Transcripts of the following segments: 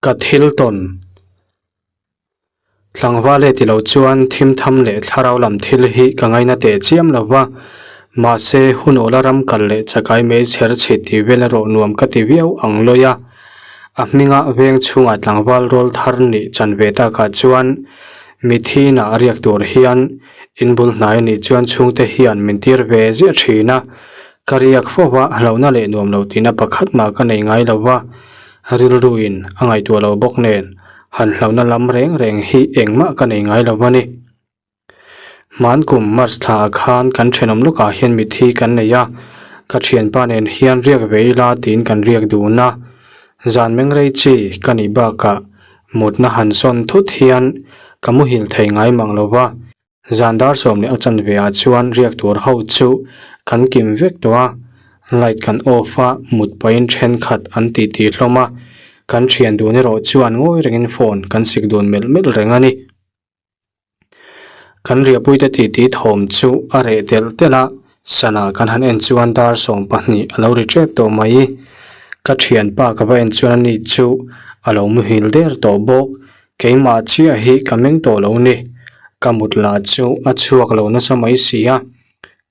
Ka thil tawn. Tlangval e ti lo chuan thim tham leh thlarau lam thil hi ka ngaina teh chiam lo va, mahse hun awla ram kal leh chakai mei chher chhit tih vel erawh nuam ka ti viau ang lawi a. A hminga veng chhungah tlangval rawl thar nih chan ve takah chuan mithi inah riak tur hian inbul hnai nih chuan chhungte hian min tir ve ziah thin a, Ka riak fo va, hlauhna leh nuam lo tihna pakhat mah ka nei ngai lo va, rilruin a ngaihtuah lo bawk nen, han hlauhna lam reng reng hi engmah ka nei ngai lo va ni. Hman kum March thla ah khan kan thenawm lawkah hian mithi kan nei a, ka thianpa nen hian riak ve ila tiin kan riak dun a, zan mengrei chi ka nih bakah mutna han sawn thut hian ka muhil thei ngai mang lo va, Zan dar sawm leh a chanve ah chuan riak tur ho chu kan kim vek tawh a, light kan off a, mut pahin thenkhat an tih tih hlawm a, kan thian dun erawh chuan ngawi rengin phone kan sik dun melh melh reng a ni. Kan riahpuite tih tih thawm chu a reh telh telh a, sana kan han en chuan dar 12 a lo ri tep tawh mai. Ka thianpa ka va en chuan ani chu a lo muhil der tawh bawk. Keimah chiah hi ka meng tawh lo ni. Ka mut lah chu a chhuak lo nasa mai si a,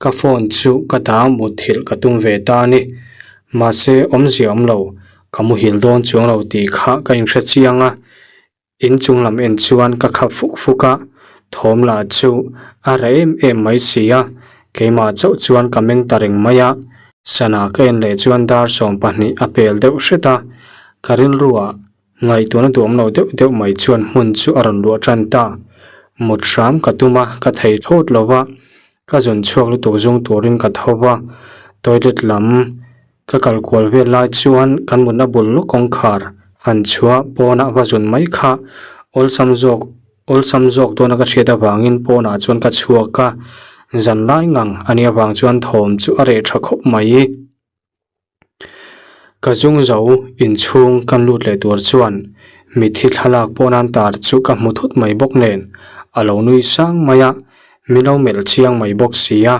ka phone chu ka dah mut thilh ka tum ve ta a ni. Mahse awmzia awm lo, ka muhil dawn chuang lo tih kha ka inhre chiang a. Inchung lam en chuan ka khap fuk fuk a, thawm lah chu a reh em em mai si a, keimah chauh chuan ka meng ta reng mai a. Sana ka en leh chuan dar 12 a pel deuh hret a, ka rilruah Ngaihtuahna duhawm lo deuh deuh mai chuan hmun chu a rawn luah tan ta. Mut hram ka tum a, ka thei thlawt lo va, ka zun chhuak lutuk zung turin ka tho va. Toilet lam ka kal kual vel lai chuan kan mutna bul lawk kawngkhar han chhuah pawnah va zun mai kha awlsam zawk awlsam zawk dawna ka hriat avangin pawnah chuan ka chhuak a, zan lai ngang a nih avang chuan thawm chu a reh tha khawp mai. Ka zung zo inchhung kan lut leh tur chuan mitthi thlalak pawh nan tar chu ka hmu thut mai bawk nen a lo nui sang mai a, min lo melh chiang mai bawk si a,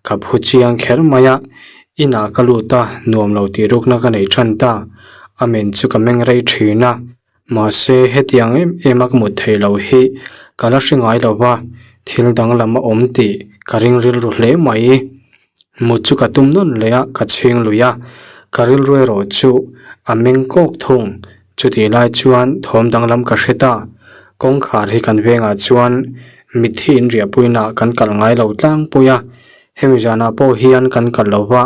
ka phu chiang kher mai a, inah ka lut a nuam lo tih rukna ka nei tan ta, a men chu ka meng rei thin a, mahse hetiang em em a ka mut theih loh hi ka la hre ngai lo va, thil danglam a awm tih ka ring rilru hle mai. Mut chu ka tum nawn leh a, ka chhing lui a, ka rilru erawh chu a meng kawk thung. Chutih lai chuan thawm danglam ka hre ta. Kawngkhar hi kan vengah chuan mitthi inriahpuinaah kan kalh ngai lo tlangpui a, hemi zanah pawh hian kan kalh lo va.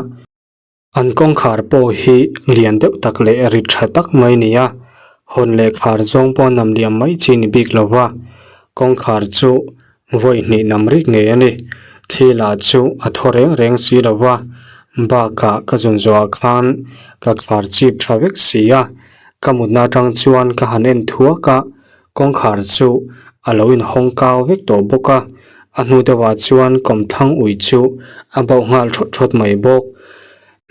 An kawngkhar pawh hi lian deuh tak leh rit tha tak mai a ni a, hawn leh khar zawng pawh nam liam mai chi ni bik lo va, kawngkhar chu Vawi hnih nam rik ngei a ni. Thli lah chu a thaw reng reng si lo va, bakah ka zun zawhah khan ka khar chip tha vek si a, ka mutna atang chuan ka han en thuak a, kawngkhar chu a lo inhawng kau vek tawh bawk a, a hnu deuhah chuan kawmthlang ui chu a bauh nghal thawt thawt mai bawk.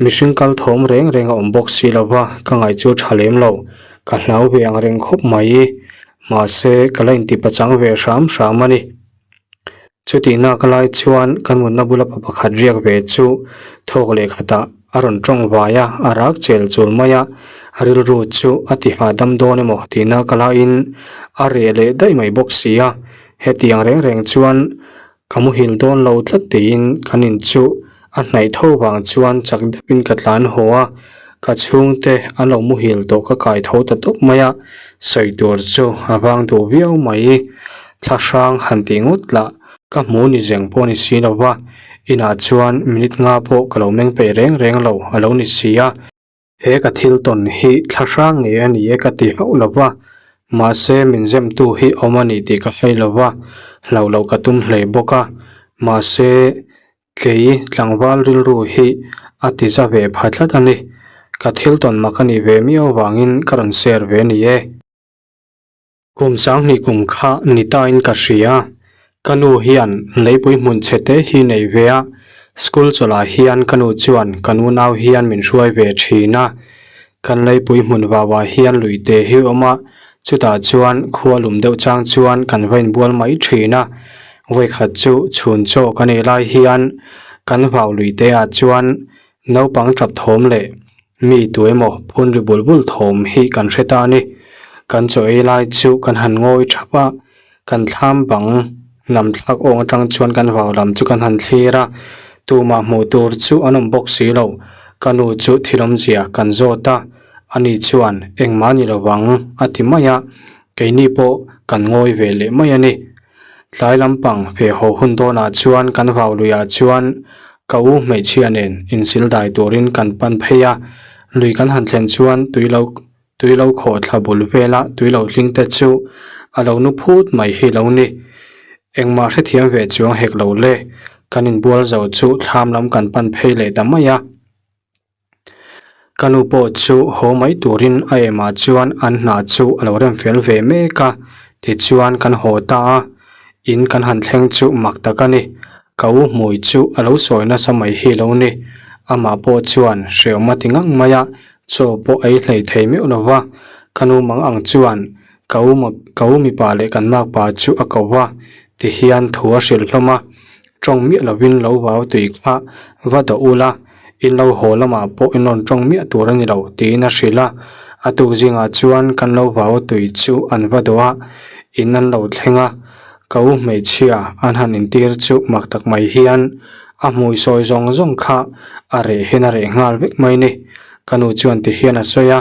Mihring kal thawm reng reng a awm bawk si lo va, ka ngaih chu tha lem lo, ka hlau ve ang reng khawp mai. Mahse, ka la inti pachang ve hram hram a ni. Chutih nak lai chuan kan mutna bula pa pakhat riak ve chu thawk leh khatah a rawn tawng vai a, a rak chel chul mai a, rilru chu a ti hahdam dawn emaw tih nak laiin a reh leh daih mai bawk si a, hetiang reng reng chuan Ka muhil dawn lo tlat tiin kan in chu a hnaih tho vang chuan chak deuhin ka tlan haw a, ka chhungte an lo muhil tawh ka kai tho ta tawp mai a, sawi tur chu a vang duh viau mai. Thla hrang han tih ngawt lah ka hmu ni zeng pawh ni si lo va, inah chuan minute nga pawh ka lo meng peih reng reng lo a lo ni si a. He ka thil tawn hi thla hrang ngei a ni e ka ti hauh lo va, mahse min zemtu hi awm a ni tih ka hre lo va, hlauh loh ka tum hle bawk a, mahse kei tlangval rilru hi a ti za ve pha tlat a ni. Ka thil tawn mak a nih ve miau avangin ka rawn share ve a ni e. Kum sanghnih kum kha ni tain ka hria. Ka nu hian leipui hmun chhe te hi nei ve a, school chawlhah hian ka nu chuan ka nunau hian min hruai ve thin a. Kan leipui hmun vauah hian lui te hi awm a, chutah chuan khua lum deuh chang chuan kan va inbual mai thin a. Vawikhat chu chhun chaw ka nei lai hian kan vau lui te ah chuan Naupang tap thawm leh mi tu emaw phun ri bul bul thawm hi kan hre ta a ni. Kan chaw ei lai chu kan han ngawi thap a, kan thlam bang lam thlak awng atang chuan kan vau lam chu kan han thlir a, tumah hmuh tur chu an awm bawk si lo. Ka nu chu thil awmzia kan zawt a, ani chuan engmah ni lovang a ti mai a, keini pawh kan ngawi ve leh mai a ni. Tlai lampang feh haw hun dawnah chuan kan vau luiah chuan ka u hmeichhia nen insil dai turin kan pan phei a, lui kan han thlen chuan tui lo tui lo khawh thla bul vela tui lo hling te chu a lo nu phut mai hi lo ni. Engmah hrethiam ve chuang hek lo le, kan inbual zo chu thlam lam kan pan phei leh ta mai a. Ka nu pawh chu haw mai turin a emah chuan an hna chu a lo rem fel ve mek a, tichuan kan haw ta a, in kan han thleng chu mak tak a ni. Ka u hmui chu a lo sawi nasa mai hi lo ni. Amah pawh chuan hrehawm a ti ngang mai a, chaw pawh ei hlei thei meuh lo va. Ka nu mang ang chuan ka u ka u mipa leh kan makpa chu a ko va, tihian thu a hrilh hlawm a, tawng miah lovin lo vau tui kha va dawh ula, In lo haw lamah pawh in rawn tawng miah tur a ni lo, tiin a hrilh a. A tuk zingah chuan kan lo vau tui chu an va dawh a, in an lo thleng a. Ka u hmeichhia an han intir chu mak tak mai hian a hmui sawi zawng zawng kha a reh hian a reh nghal vek mai ni. Ka nu chuan ti hian a sawi a,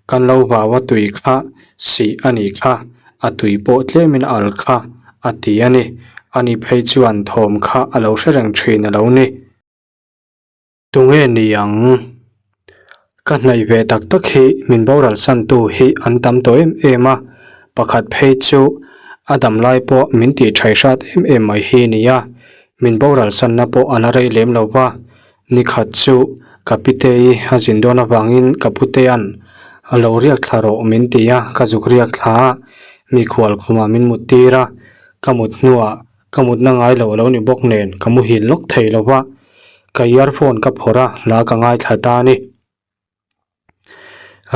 Kan lo vau a tui kha sih a nih kha, a tui pawh tlemin a al kha a ti a ni. Ani phei chuan thawm kha a lo hre reng thin a lo ni. Tunge ni ang? Ka hnaih ve tak tak hi min boral santu hi an tam tawh em em a, pakhat phei chu a dam lai pawh min tih thaih hrat em em mai hi ni a, min boral sanna pawh a la rei lem lo va, nikhat chu ka pitei a zin dawn avangin ka putea'n a lo riak thla rawh min ti a, ka zuk riak thla a, mikhual khumah min mut tir a, ka mut hnuah Ka mutna ngai lo a lo ni bawk nen ka muhil lawk thei lo va, ka earphone ka phawrh a, hla ka ngaithla ta a ni.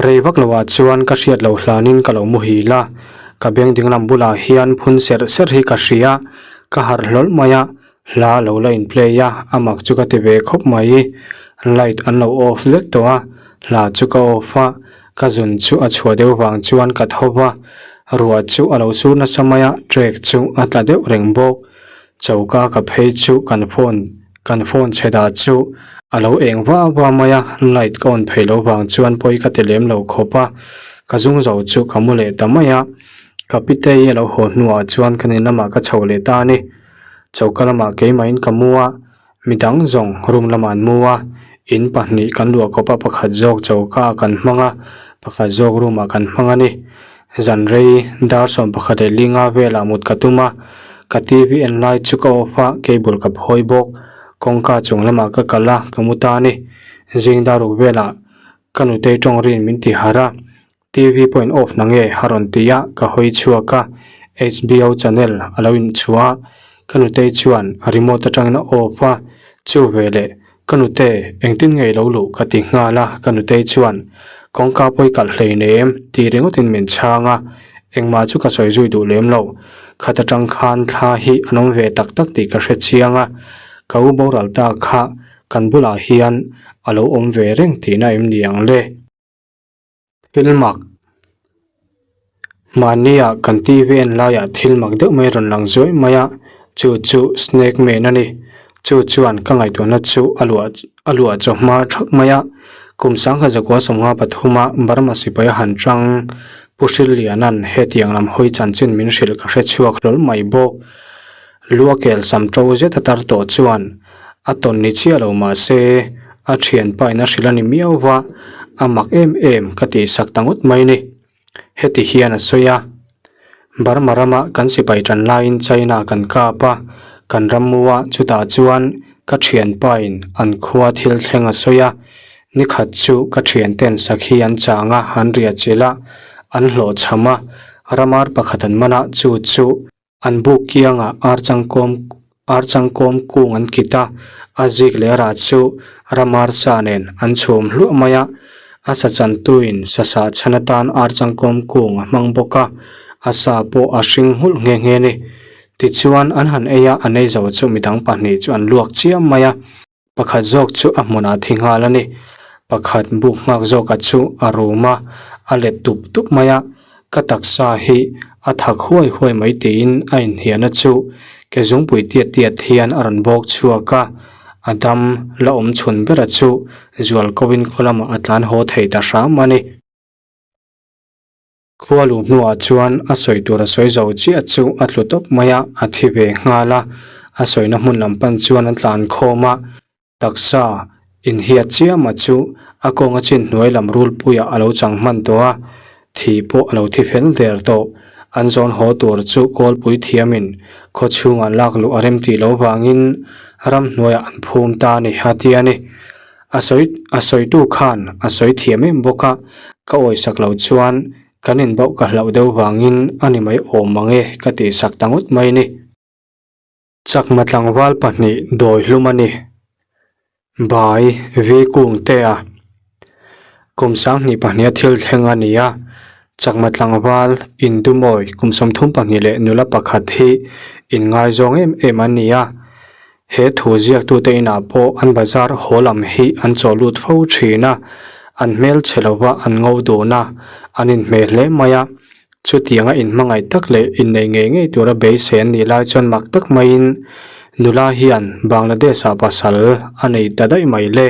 Rei vak loah chuan ka hriat loh hlanin ka lo muhil a, ka beng dinglam bulah hian phun serh serh hi ka hria, ka harh hlawlh mai a, hla a lo la in play a, a mak chu ka ti ve khawp mai. Light an lo off vek tawh a, hla chu ka off a, Ka zun chu a chhuah deuh vang chuan ka tho va, ruah chu a lo sur nasa mai a, trek chu a tla deuh reng bawk. Choka ka phei chu kan phone kan phone chhe dah chu a lo eng va va mai a, light ka on phei lo vang chuan pawi ka ti lem lo khawp a, ka zung zo chu ka mu leh ta mai a. Ka pitei a lo haw hnuah chuan kan in lamah ka chho leh ta a ni. Choka lamah keimahin ka mu a, Mi dang zawng room lamah an mu a, in pahnih kan luah kawp a, pakhat zawk choka ah kan hmang a, pakhat zawk room ah kan hmang a ni. Zan rei dar 15:05 velah mut ka tum a, ka T_V en lai chu ka off a, cable ka phawi bawk, kawngka chung lamah ka kal a, ka mu ta a ni. Zing dar ruk velah ka nutei tawng rin min ti harh a, TV pawh in off na nge a rawn ti a, ka hawi chhuak a, HBO channel a lo inchhuah a, ka nutei chuan a remote atangin a off a, chu veleh ka nute engtin nge i lo luh ka ti nghal a, ka nutei chuan kawngka pawi kalh hlei nei em tih ringawtin min chhang a, engmah chu ka sawi zui duh lem lo, khat atang khan thla hi an awm ve tak tak tih ka hre chiang a, ka u boral ta kha kan bulah hian a lo awm ve reng tihna em ni ang le? Thil mak Mahnia kan TV en laiah thil mak deuh mai rawn lang zuai mai a, chu chu snake man a ni. Chu chuan ka ngaihtuahna chu a luah a luah chaw hma thak mai a, kum sangkhat zakua sawmnga pathuma Burma sipai a han chang Pu Hrilliana'n hetiang lam hawi chanchin min hrilh ka hre chhuak hlawl mai bawk. Lua kel sam to zet a tar tawh chuan a tawn ni chiah lo mah se a thianpa in a hrilh a ni miau va, a mak em em ka tih sak ta ngawt mai ni. Heti hian a sawi a, Burma rama kan sipai tan laiin China kan kap a, kan ram mu a, chutah chuan ka thianpa in an khua thil thleng a sawi a, nikhat chu ka thianten sakhi an chang a, an riah chilh a, an hlawhchham a, ramar pakhat an man a, chu chu An buk kiangah ar changkawm ar changkawm kung an kit a, a zik leh a rah chu ramar sa nen an chhum hluah mai a. A sa chantuin sa sah chhan atan ar changkawm kung a hmang bawk a, a sa pawh a hring nghulh nghe nghe a ni. Tichuan an han ei a, an ei zo chu midang pahnih chu an luak chiam mai a. Pakhat zawk chu a hmunah thi nghal a ni. Pakhat buk nghak zawka chu a rum a, a let tup tup mai a. Ka taksa hi a thak huai huai mai tiin a inhniahna chu ke zungpui tiat tiat hian a rawn bawk chhuak a, a dam la awm chhun bera chu zual ko in khaw lamah a tlan haw thei ta hram a ni. Khua luh hnuah chuan a sawi tur a sawi zo chiah chu a tlu tawp mai a, a thi ve nghal a, a sawina hmun lam pan chuan an tlan khawm a, taksa inhiat chiama chu a kawnga chin hnuai lam rulpuiah a lo chang hman tawh a, thi pawh a lo thi fel der tawh. An zawn haw tur chu kawlpui thiamin khaw chhungah lak luh a rem tih loh vangin ramhnuaiah an phum ta a ni a ti a ni. A sawi a sawitu khan a sawi thiam em bawk a, ka awisak lo chuan kan inbauh ka hlauh deuh vangin a ni mai awm ang e ka tihsak ta ngawt mai ni. Chakma tlangval pahnih dawi hlum a ni. Bai Vi Kung te a kum sanghnih pahniha thil thleng a ni a, Chakma tlangval Indumawi kum 32 leh nula pakhat hi inngaizawng em em an ni a, He thu ziaktute inah pawh an bazar haw lam hi an chaw lut fo thin a, an hmel chhe lova an ngo dun a, an inhmeh hle mai a. Chutianga inhmangaih tak leh innei ngei ngei tura beisei an nih lai chuan mak tak maiin nula hian Bangladesh-ah pasal a nei ta daih mai le.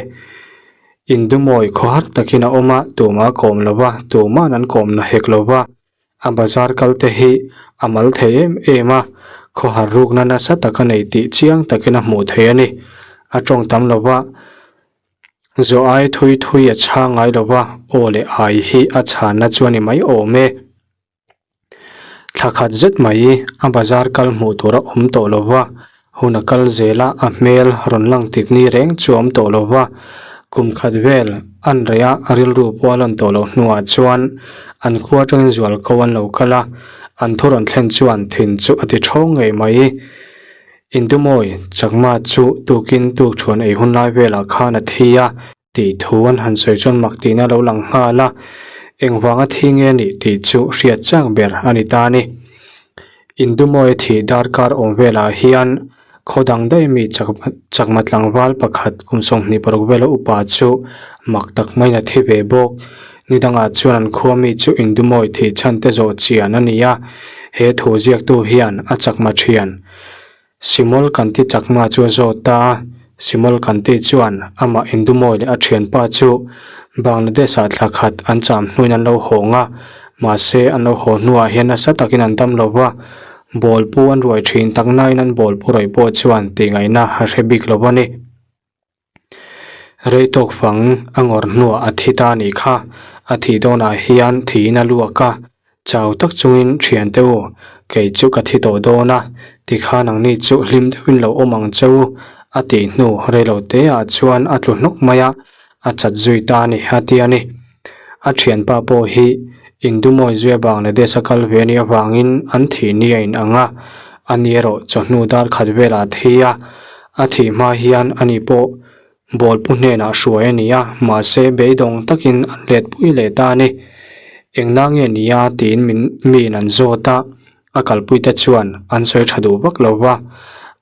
Indumawi khawhar takin a awm a, tumah a kawm lova, tuma'n an kawmna hek lova. A bazar kal te hi a mal thei em em a, khawhar rukna nasa tak a nei tih chiang takin a hmuh thei a ni. A tawng tam lo va, zawh ai thui thui a chhang ngai lo va, aw leh ai hi a chhanna chu a ni mai awm e. Thla khat zet mai a bazar kal hmuh tur a awm tawh lo va, Hun a kal zel a, a hmel rawn lang tik ni reng chu a awm tawh lo va, kum khat vel an reh a, a rilru pawh a lan tawh loh hnuah chuan an khua atangin zual ko an lo kal a, an thu rawn thlen chuan thin chu a ti thawng ngei mai. Indumawi Chakma chu tukin tukṭhuan ei hun lai velah khan a thi a, tih thu an han sawi chuan mak tihna a lo lang nghal a, engvanga thi nge a nih tih chu hriat chak ber a ni ta a ni. Indumawi thih darkar awm velah hian khaw dang daih mi chakma tlangval pakhat kum 26 vela upa chu mak tak maiin a thi ve bawk. Ni dangah chuan an khua mi chu Indumawi thih chhan te zawh chian a ni a, he thu ziaktu hian a chakma thian Simol Kanti Chakma chu a zawt a, Simol Kanti chuan amah Indumawi leh a thianpa chu Bangladesh-ah thla khat an cham hnuin an lo hawng a, mahse an lo haw hnuah hian nasa takin an dam lo va, bawlpu an ruai thin tak nain an bawlpu rawih pawh chuan tihngaihna a hre bik lo a ni. Rei tawk fang a ngawr hnuah a thi ta nih kha, a thih dawnah hian thiin a luak a, chau tak chungin thiante u, kei chu ka thi tawh dawn a, tikhan ang ni chu hlim deuhin lo awm ang che u, a tih hnu rei lo te ah chuan a tlu hnawk mai a, a chat zui ta a ni a ti a ni. A thianpa pawh hi Indumawi zuia Bangladesh a kal ve a nih avangin an thih ni a inang a, ani erawh chawhnu dar khat velah a thi a, a thih hma hian ani pawh bawlpu hnenah hruai a ni a, mahse beidawng takin an let pui leh ta a ni. Engna nge nia tiin min miin an zawt a. A kalpuite chuan an sawi tha duh vak lo va,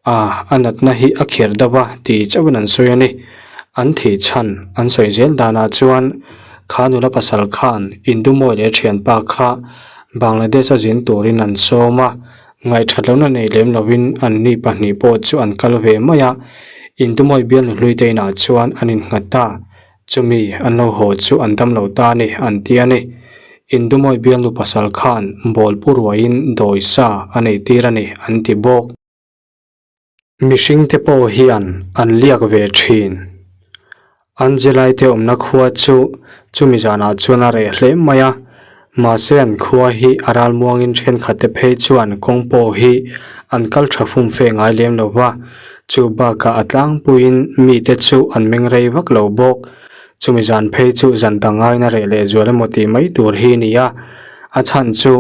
A, a natna hi a khir deuh a tih chauhin an sawi a ni. An thih chhan an sawi zel danah chuan kha nula pasal khan Indumawi leh a thianpa kha Bangladesh a zin turin an sawm a, ngaihthat lohna nei lem lovin anni pahnih pawh chu an kal ve mai a, Indumawi bialnu hluite inah chuan an innghat ta. Chumi an lo haw chu an dam lo ta a ni, an ti a ni. Indumawi bialnu pasal khan bawl pu ruaiin dawi sa a nei tir a ni, an ti bawk. Mihringte pawh hian an liak ve thin. Angelai te awmna khua chu chumi zanah chuan a reh hle mai a, mahse an khua hi a ralmuangin thenkhatte phei chuan kawng pawh hi an kal tha fumfe ngai lem lo va, Chu bakah a tlangpuiin mite chu an meng rei vak lo bawk. Chumi zan phei chu zan dang ngaina reh leh zual emaw tih mai tur hi ni a. A chhan chu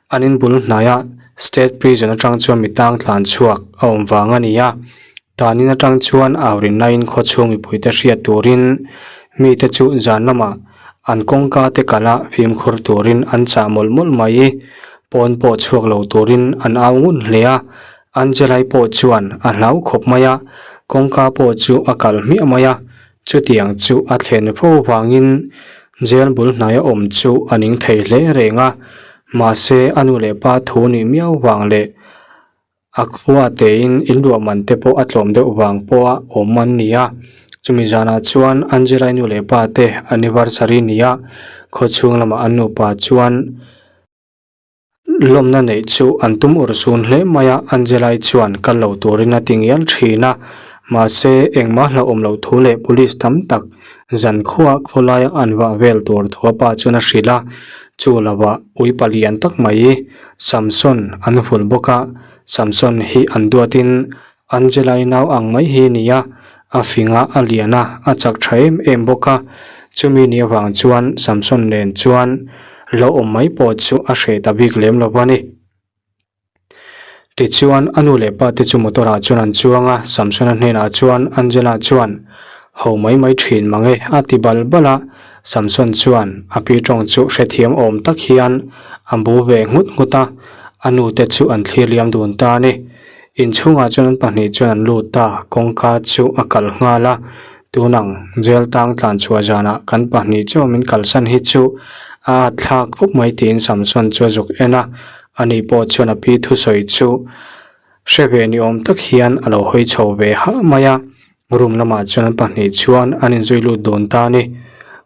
an inbul hnaia State Prison atang chuan mi tang tlan chhuak a awm vang a ni a. Tanin atang chuan aurinnain khawchhung mipuite hriat turin mite chu zan lamah an kawngka te kala fimkhur turin an chah mawlh mawlh mai. Pawn pawh chhuak lo turin an au ngun hle a. Angelai pawh chuan a hlau khawp mai a, kawngka pawh chu a kal hmiah mai a, chutiang chu a thlen fo vangin jail bul hnaia awm chu a ning thei hle reng a. Mahse, a nu leh pa thu nih miau vang leh a khua tein inluah man te pawh a tlawm deuh vang pawha awm an ni a. Chumi zanah chuan Angela-i nu leh pa te anniversary ni a, khawchhung lamah an nupa chuan Lawmna neih chu an tum ur sun hle mai a, Angela-i chuan kal lo turin a ti ngial thin a. Mahse, engmah hlauhawm loh thu leh police tam tak zan khuaah khawlaia an vah vel tur thu a pa chuan a hrilh a. Chu lovah ui palian tak mai Samson an vulh bawk a, Samson hi an duatin Angela-i nau ang mai hi a ni a, a fing a, a lian a, a chak tha em em bawk a. Chumi ni avang chuan Samson nen chuan lo awm mai pawh chu a hreh ta bik lem lo a ni. Tichuan, a nu leh pa te chu motor ah chuan an chuang a, Samson-a hnenah chuan Angela chuan, Ho mai mai thin mang e, a ti bal bal a. Samson chuan a pi tawng chu hrethiam awm tak hian a bu ve nghut nghut a, a nu te chu an thlir liam dun ta a ni. Inchhungah chuan an pahnih chuan an lut ta, kawngka chu a kalh nghal a, tunang jail tang tlan chhuah zanah kan pahnih chu min kalsan hi chu a at thlak khawp mai tiin Samson chu a zuk en a, ani pawh chuan a pi thusawi chu hre ve ni awm tak hian a lo hawi chho ve hah mai a. Room lamah chuan an pahnih chuan an inzui lut dawn ta a ni.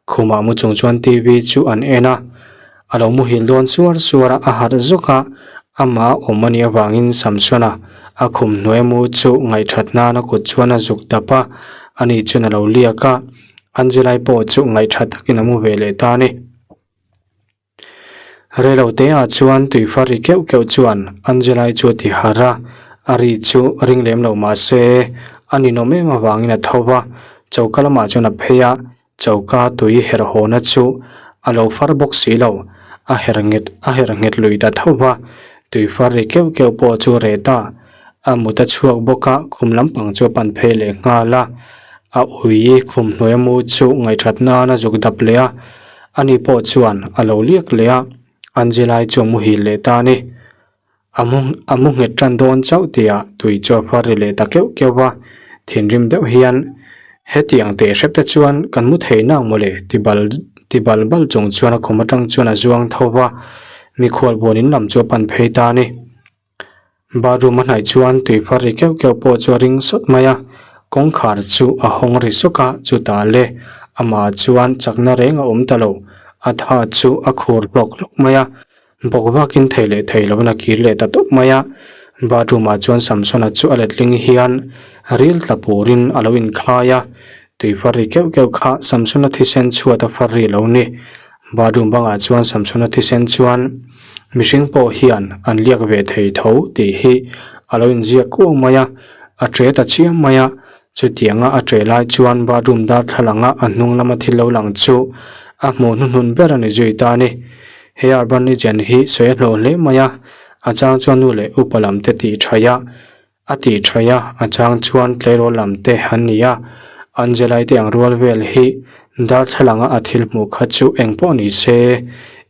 Khumah mu chung chuan TV chu an en a, a lo muhil dawn suar suar a, a harh zawk a, amah a awm a nih avangin Samsona a khum hnuai mu chu ngaihthat nan a kut chuan a zuk dap a, ani chuan a lo liak a, Angela-i pawh chu ngaihthat takin a mu ve leh ta a ni. Reiloteah chuan tuifa ri keuh keuh chuan Angela-i chu a ti harh a, a ri chu ring lem lo mah se a ninawm em avangin a tho va, choka lamah chuan a phei a, choka tui herh hawna chu a lo far bawk si lo, a herh nghet a herh nghet lui ta tho va, tuifa ri keuh keuh pawh chu a reh ta. A mut a chhuak bawk a, khum lampang chu a pan phei leh nghal a, a ui khum hnuai a mu chu ngaihthat nan a zuk dap leh a, ani pawh chuan a lo liak leh a, Angela-i chu a muhil leh ta a ni. A mu a mu nghet tan dawn chauh tihah tui chu a far ri leh ta keuh keuh a, thinrim deuh hian hetiang teh hrep te chuan kan mu thei nang mawle ti bal ti bal bal chung chuan a khum atang chuan a zuang tho va, mikhual buan in lam chu a pan phei ta a ni. Bathroom a hnaih chuan tui far ri keuh keuh pawh chu a ring sawt mai a, kawngkhar chu a hawng ri sawk a, chutah le amah chuan chakna reng a awm ta lo, a tha chu a khur hlawk hlawk mai a, bawk vakin thei leh thei lovin a kir leh ta tawp mai a, bathroom ah chuan Samsona chu a letling hian ril tla purin a lo inkhai a, tui far ri keuh keuh kha Samsona thisen chhuat a far ri lo ni. Bathroom bangah chuan Samsona thisen chuan mihring pawh hian an liak ve thei tho tih hi a lo inziak kuau mai a, a ṭe ta chiam mai a. Chutianga a ṭe lai chuan bathroom darthlalanga a hnung lama thil lo lang chu a hmuh hnuhnun ber a ni zui ta a ni. He urban legend hi sawi a hlawh hle mai a, a chang chuan nu leh upa lam te tih ṭhaih a, A tih thaih a, a chang chuan tleirawl lam te an ni a, Angela-i te ang rual vel hi darthlalanga a thil hmuh kha chu eng pawh ni se,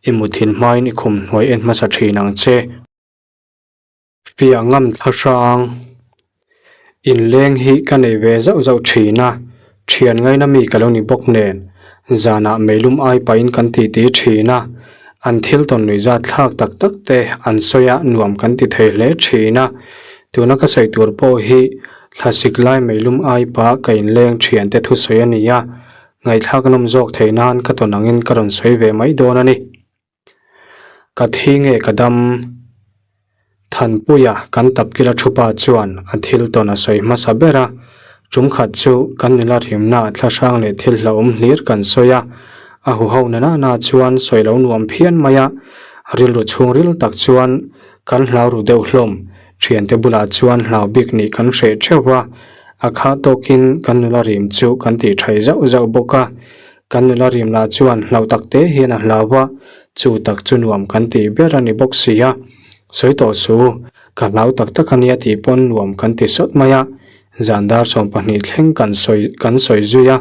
i muthil hmain i khum hnuai en hmasa thin ang che. Fiah ngam thla hrang. Inleng hi ka nei ve zauh zauh thin a, thian ngaina mi ka lo ni bawk nen, zanah meilum ai pahin kan titi thin a, An thil tawn nuih zat thlak tak tak te an sawi a nuam kan ti thei hle thin a, tuna ka sawi tur pawh hi thlasik lai meilum ai pa ka inleng thian te thusawi a ni a, ngaihthlak nawm zawk theih nan ka tawn angin ka rawn sawi ve mai dawn a ni. Ka thi nge ka dam? Thanpuia kan tapkila thupa chuan a thil tawn a sawi hmasa ber a, tum khat chu kan nula rimna thlahrang leh thil hlauhawm hlir kan sawi a, a huho na nana chuan sawi lo nuam phian mai a, rilru chhungril tak chuan kan hlau ru deuh hlawm, thiante bulah chuan hlau bik nih kan hreh theuh va, a khah tawkin kan nula rim chu kan tih thaih zauh zauh bawk a, kan nula rim lah chuan hlauh tak te hian a hlau va, chu tak chu nuam kan tih ber a ni bawk si a. Sawi tawh su, ka hlau tak tak a nia tih pawn nuam kan ti sawt mai a, zan dar 12 thleng kan sawi kan sawi zui a,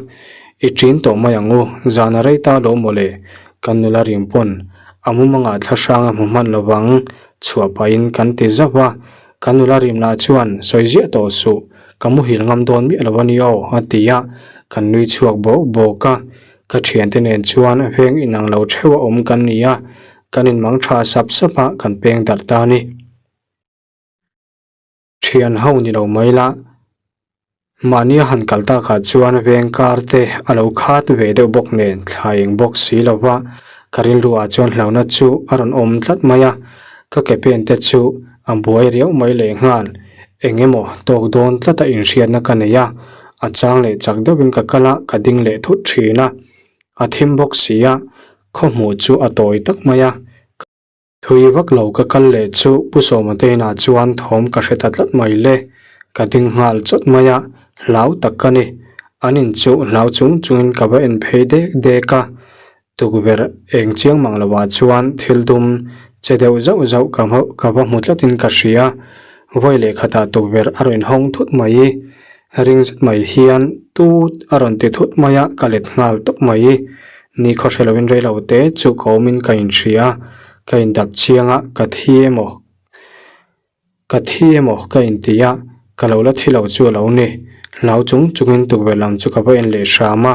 i ṭin tawh mai ang u, zan a rei ta lo mawle, kan nula rim pawn a mumangah thlahrang a hmu hman lovang chhuah pahin kan ti zauh a, kan nula rim lah chuan sawi ziah tawh suh, ka muhil ngam dawn miah lo a ni aw a ti a, kan nui chhuak bawk bawk a, ka thiante nen chuan veng inang lo theuh a awm kan ni a. Kan inmang tha sap sap a, kan peng darh ta a ni. Thian ho ni lo mai la, mahni a han kal takah chuan veng kar te a lo khat ve deuh bawk nen thla eng bawk si lo va, ka rilru ah chuan hlauhna chu a rawn awm tlat mai a, ka ke pen te chu a buai riau mai leh nghal, eng emaw tawk dawn tlata inhriatna ka nei a, a chang leh chak deuhin ka kal a, ka ding leh thut thin a, a thim bawk si a, khawhmuh chu a tawi tak mai a. Thui vak lo ka kal leh chu Pu Sawma te inah chuan thawm ka hre ta tlat mai le. Ka ding nghal chawt mai a, hlau tak ka ni. An in chu hlau chung chungin ka va en phei dek dek a. Tukverh eng chiang mang lovah chuan thil dum che deuh zauh zauh ka ka va hmu tlatin ka hria. Vawi leh khatah tukverh a rawn inhawng thut mai i. Ring zet mai hian tut a rawn ti thut mai a, ka let nghal tawp mai. Ni khaw hre loin rei lo te chu ka awmin ka inhria, ka indap chiang a, ka thi emaw, ka thi emaw ka inti a, ka lo la thi lo chu a lo ni. Hlau chung chungin tukverh lam chu ka va en leh hram a,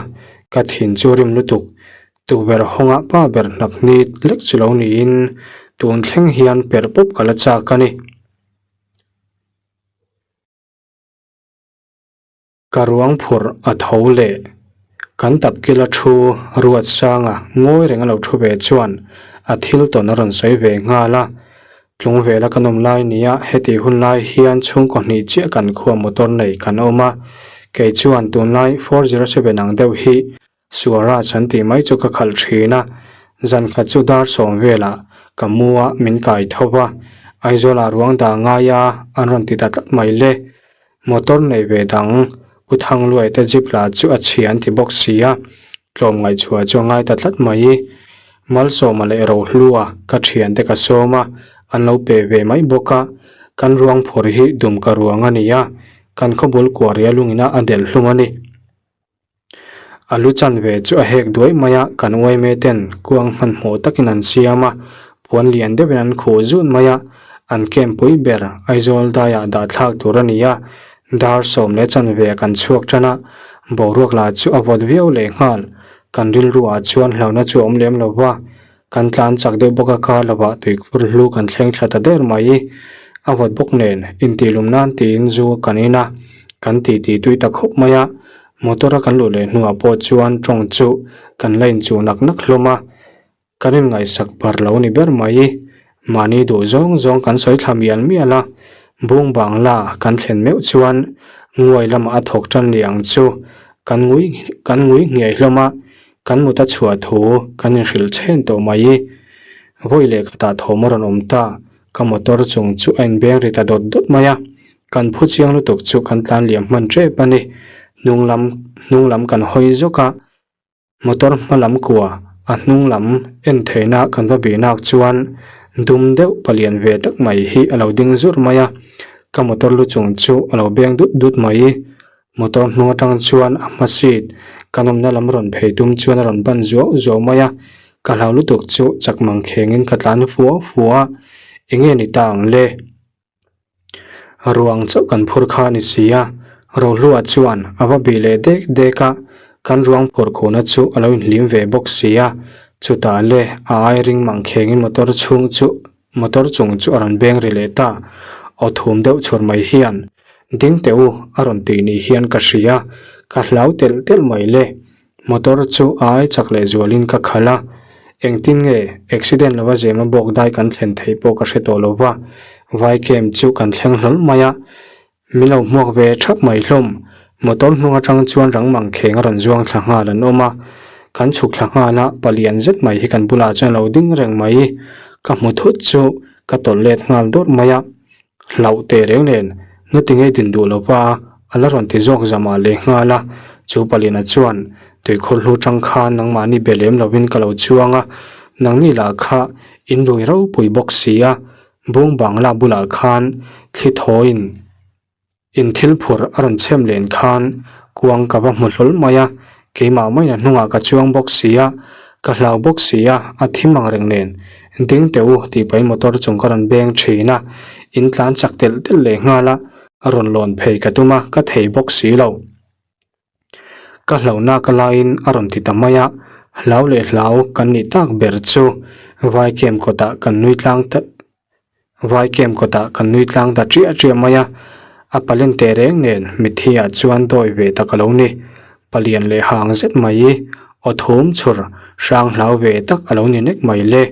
ka thin chu rim lutuk. Tukverh hawnga pa ber hnap ni lek chu lo niin tun thleng hian perh pawp ka la chak a ni. Ka ruang phurh a tho leh. Kan tapkila thu ruat sanga ngawi reng a lo thu ve chuan a thil tawn a rawn sawi ve nghal a. Tlung vela kan awm lai nia heti hun lai hian chhungkaw hnih chiah kan khua motor nei kan awm a. Kei chuan tunlai 407 ang deuh hi Suaraj an tih mai chu ka khalh thin a, zan khat chu dar sawm velah ka mu a min kai tho va, Aizawlah ruang dah ngai a an rawn ti ta tlat mai le. Motor nei ve dang Pu Thangluai te jeep lah chu a chhia an ti bawk si a, tlawm ngaihchhuah chu a ngai ta tlat mai. Malsawma leh Rohlua ka thiante ka sawm a, an lo pe ve mai bawk a, kan ruang phawrh hi dumka ruang a ni a, kan khawbul kuaria lungina a delh hlum a ni. A lu chanve chu a hek duai mai a, kan uaime ten kuang hmanhmawh takin an siam a, puan lian deuhin an khuh zut mai a, an camp pui ber Aizawl daiah dah thlak tur a ni a, dar 11 kan chhuak tan a, boruak lah chu a vawt viau leh nghal, kan rilru ah chuan hlauhna chu a awm lem lo va. Kan tlan chak deuh bawk a kar lovah tuikhur hlu kan thleng thla ta der mai. A vawt bawk nen intihlum nan tiin zu kan in a, kan titi tui ta khawp mai a. Motor a kan luh leh hnuah pawh chuan tawng chu kan la inchuh nak nak hlawm a, kan inngaihsak bar lo ni ber mai. Mahni duh zawng zawng kan sawi thla mial mial a, bung bangla kan thlen meuh chuan nguai lamah a thawk tan leh ang chu kan ngui kan ngui nghiai hlawm a. Kan mut a chhuah thu kan inhrilh chhen tawh mai i, vawi leh khatah thawm a rawn awm ta, ka motor chung chu a inbeng ri ta dawt dawt mai a, kan phu chiang lutuk chu kan tlan liam hman tep a ni. Hnung lam hnung lam kan hawi zawk a, motor hma lam kua a hnung lam en theihna kan va bih nak chuan dum deuh palian ve tak mai hi a lo ding zur mai a, ka motor lu chung chu a lo beng dut dut mai. Motor hnung atang chuan a hma seat kan awmna lam rawn phei tum chuan a rawn ban zuau zuau mai a, ka hlau lutuk chu chak mang khengin ka tlan fua fua a, enge ni ta ang le? Ruang chauh kan phur kha a ni si a, Rohlua chuan a va bih leh dek dek a, kan ruang phur khuhna chu a lo inhlim ve bawk si a, chutah le a ai ring mang khengin motor chhung chu Motor chung chu a rawn beng ri leh ta, aw thum deuh chhur mai hian, Ding teh u, a rawn tih ni hian ka hria, ka hlau telh telh mai le. Motor chu a ai chak leh zualin ka khalh a, engtin nge accident lova zema bawk dai kan thlen theih pawh ka hre tawh lo va, vai camp chu kan thleng hlawl mai a, Min lo hmuak ve thap mai hlawm. Motor hnung atang chuan rang mang kheng a rawn zuang thla nghal an awm a. Kan chhuk thla nghal a, palian zet mai hi kan bulah chuan a lo ding reng mai. Ka hmu thut chu ka tawlh let nghal dawrh mai a. Hlauh teh reng nen, nati ngei din duh lova a la rawn ti zawk zamah leh nghal a. Chu paliana chuan tuikhur hlu tang khan nangmahni be lem lovin ka lo chuang a, nangni lah kha in rui ropui bawk si a, Bung Bangla bulah khan thli thawiin in thil phurh a rawn chhem len khan kuang ka va hmu hlawl mai a, keimah maina hnungah ka chuang bawk si a, ka hlau bawk si a, a thim ang reng nen ding teh u tih pahin motor chung ka rawn beng thin a, in tlan chak telh telh leh nghal a, rawn lawn phei ka tum a, ka thei bawk si lo. Ka hlauhna ka laiin a rawn ti ta mai a, hlau leh hlau kan nih tak ber chu. Vai camp kawtah kan nui tlang ta Vai camp kawtah kan nui tlang ta ṭiah ṭiah mai a, a palen teh reng nen mitthi ah chuan dawi ve tak a lo ni. Palian leh hang zet mai aw thum chhur hrang hlau ve tak a lo ni nek mai le.